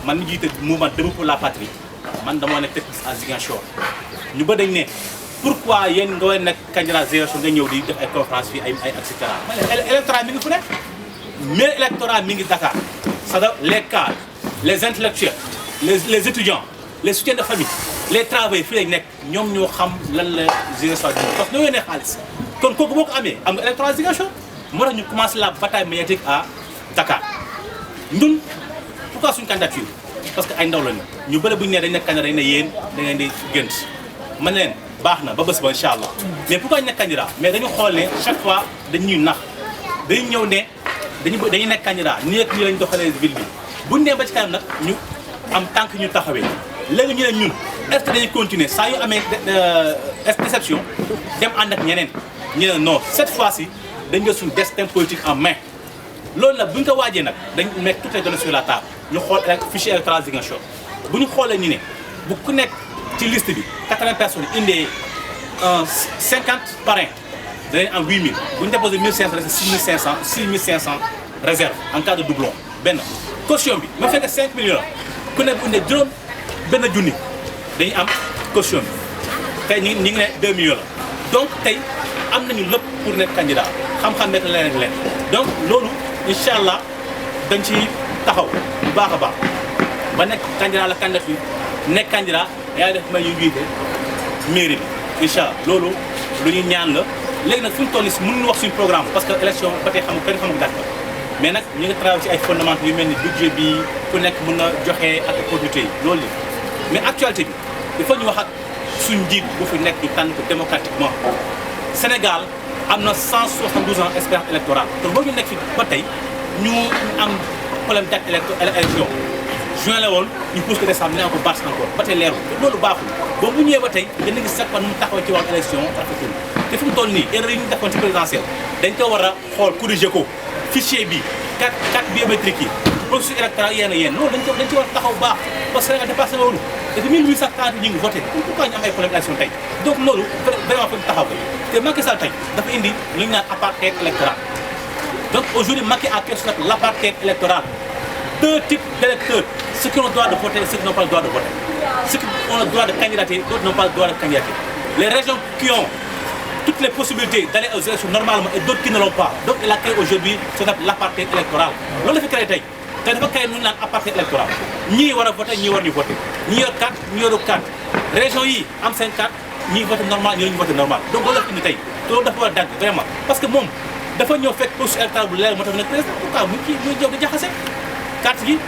man mi jiite mouvement Debout pour la patrie man dama nekk technique à Ziguinchor ñu ba dañ ne pourquoi yéen nga war nekk candidat Ziguinchor nga ñëw di def ay conférence fii ay et cetera électorat mi ngi fu nekk mais électorat mi ngi Dakar c'est-à-dire les cadres les intellectuels les étudiants les soutiens de famille les travailleurs fii lañ nekk ñoom ñoo xam lan la Ziguinchor di parce que ñoo yónnee xaalis kon kooku boo ko amee am nga électorat Ziguinchor moo tax ñu commencé la bataille médiatique à Dakar ñun pourquoi suñu candidature parce que ay ndaw lañu ñu bëri bu ñu nee dañ nekk candidat dañ ne yéen da ngeen di gënt man leen baax na ba bés ba incha allah mais pourquoi ñu nekk candidat mais dañu xool ne chaque fois dañuy nax dañu ñëw ne dañuy nekk candidat nii ak nii lañ doxalee ville bi buñu nee ba ci kanam nag ñu am tànk ñu taxawee léegi ñu ne ñun est-ce que dañuy continuer saa yu amee déception dem ànd ak ñeneen ñu ne non cette fois-ci dañ jël suñu destin politique en main loolu nag bu ñu ko waajee nag dañ mettre toutes les données sur la table ñu xool fichier électoral Ziguinchor bu ñu xoolee ñu ne bu ku nekk ci liste bi 80 personnes indee 50 parrains danañ am 8000 bu ñu déposé 1500 rek 6500 réserve en cas de doublon benn caution bi ma fekkee 5 millions ku nekk bu indee juróom benn junni dañuy am caution bi tey ñu ngi ne 2 millions la donc tey am nañu lépp pour nekk candidat xam-xam nekk leneen ak leen donc loolu incha allah dañ ci taxaw bu baax a baax ba nekk candidat la candidature nekk candidat yaa def may ñu jiite mairie bi incha allah loolu lu ñu ñaan la léegi nag fu ñu toll nii mënuñu wax suñu programme parce que élection ba tey xam kenn xamul date ba mais nag ñu ngi travaillé ci ay fondamentaux yu mel ni budget bi ku nekk mën na joxe ak opportunité yi loolu la mais actualité bi il faut ñu wax ak suñu njiit bu fi nekk ñu tànn ko démocratiquement Sénégal am na 172 ans expérience électorale te boo ñu nekk fi ba tey ñu am problème date élection juin la woon ñu pousse ko décembre ne ko bâche encore ba tey leerul loolu baaxul boobu bu ñëwee ba tey dana gis chaque fois nu mu taxawee ci wàllu élection rafetul te fi mu toll nii erreur yi ñu defoon ci présidentielle dañ ko war a xool corriger ko fichier bi carte biométrique yi processus électoral yéen loolu dañ ci war a taxaw baax parce que Sénégal dépassé loolu te de 1840 ñu ngi voté pourquoi ñu am ay problème élection tey donc loolu vraiment foog taxaw ko te Macky Sall tey dafa indi lu ñu naan apartheid électoral donc aujourd'hui Macky a créé l'apartheid électoral deux types d'électeurs ceux qui ont le droit de voter et ceux qui n'ont pas le droit de voter ceux qui ont le droit de candidater d'autres n'ont pas le droit de candidater les régions qui ont toutes les possibilités d'aller aux élections normalement et d'autres qui ne l'ont pas donc il a créé aujourd'hui ce qu'on appelle l'apartheid électoral loolu la fi créé tey dafa créé nu ñu naan apartheid électoral ñii war a voter ñii war ñu voter ñii yor carte ñii yoru carte région yi am seen carte ñii voter normal ñii ñu voter normal donc loolu la fi indi tey loolu dafa war a dagg vraiment parce que moom dafa ñëw fekk processus électoral bu leer moo tax ne président pourquoi mu jóg di jaxase carte gi